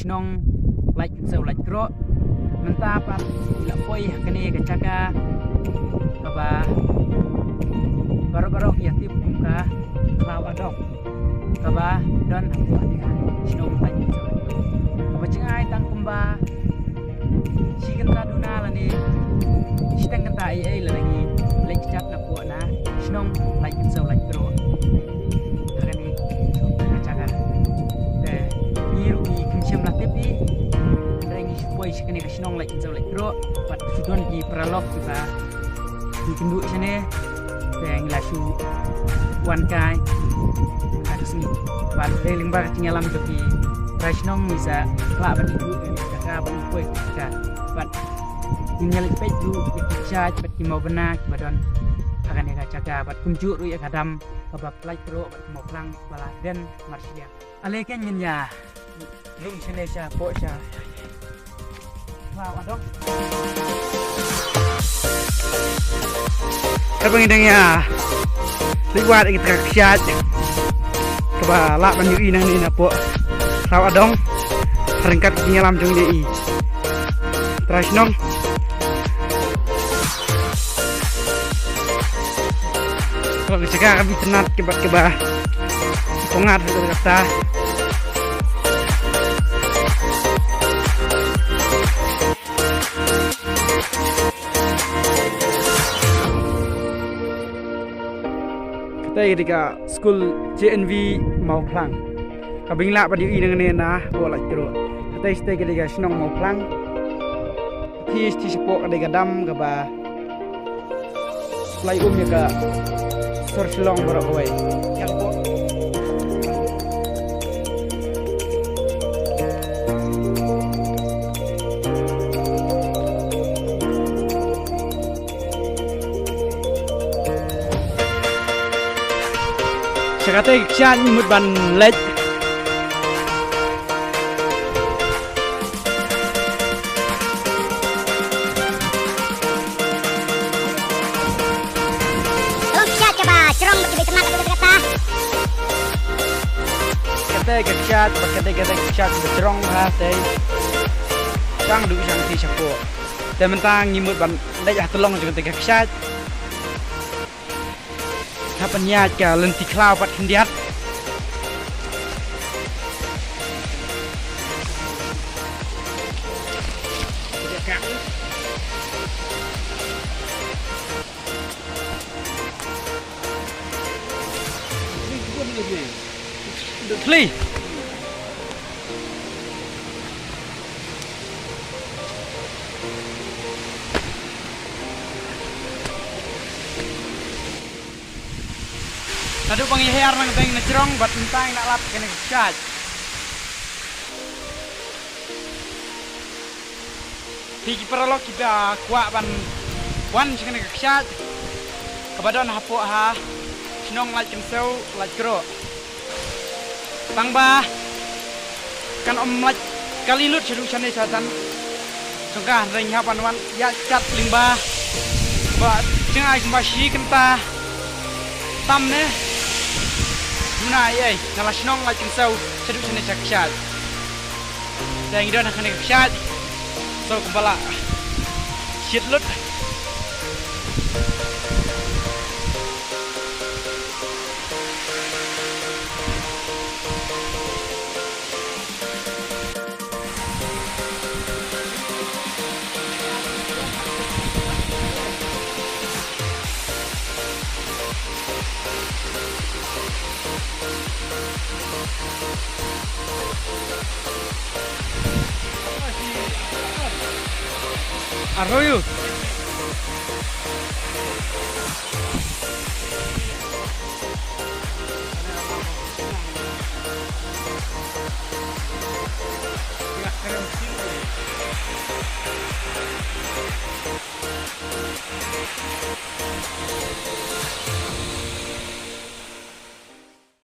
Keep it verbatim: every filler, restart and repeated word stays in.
shnong Laitkynsew Laitkroh. Mynta pat ngi la poi ha kane ka jaka kaba baroh baroh ïa tip kum ka Khlaw Adong, kaba don hapoh kane ka shnong Laitkynsew Laitkroh. Kaba jngai tang kumba shi kynta duna lane shiteng kynta ei ei lada ngi leit kjat napoh na shnong Laitkynsew Laitkroh ha kane ka jaka. Te ngi ruh ngi kynshim la tip hi, hynrei ngi shu poi sha kane ka shnong Laitkynsew Laitkroh bad shu don ki paralok kiba ki kynduh shane. Te ngi la shu wan kai mynta ka sngi. Bad dei lyngba ka jingïalam jong ki trai shnong ngi sa lah ban ïoh ïa ka jaka ban poi ka jaka. Bad ngin ïa leit peit ruh ïa ki kshaid bad ki mawbynna kiba don ha kane ka jaka bad kumjuh ruh ïa ka dam kaba pynlait ruh bad ki mawphlang ba la den marshiliang. Ale kein ngin ïa rung shane shapoh sha Khlaw Adong. Haba ngi dang ïa leit wad ïa kita ki kshaid kaba lah ban ïohi nangne napoh Khlaw Adong ryngkat ki jingïalam jong ngi ïa i trai shnong. Ka jaka ka bit tnat kiba kiba. Pyngat ha kata. Kata ka dei ka skul J N V Mawphlang. Kaba ngi lah ban ïohi nangne napoh Laitkroh. Kata ka dei ka shnong Mawphlang. Te shapoh ka dei ka dam kaba supply um ïa ka sor Shillong baroh kawei. Sha kata ka kshaid ngi mut ban leit. Ka long ka kshaid kaba jrong bad kaba itynnad ha kata ka kata. Kata ka kshaid bad kata ka kshaid kaba jrong ha te. Shang du shang ti shapoh. Te mynta ngi mut ban leit ha ka long jong kata ka kshaid. Hap ban ïaid ka lynti khlaw pat khyndiat. Khli. Naduh ba ngi hiar nang deng na jrong bad mynta ngi la lap kane ka kshaid. Phi ki paralok kiba kwah ban wan sha kane ka kshaid kaba don hapoh ha shnong Laitkynsew Laitkroh. Tang ba kan ym lait kali lut shaduh shane sha jan jong ka, hynrei ngi hap ban wan ïaid kat lyngba ba jngai kumba shi kynta tam ne muna ei ei na la shnong Laitkynsew shaduh shane sha kshaid. Te ngi don ha kane ka kshaid. Sor kumba la shit lut. Arroyo.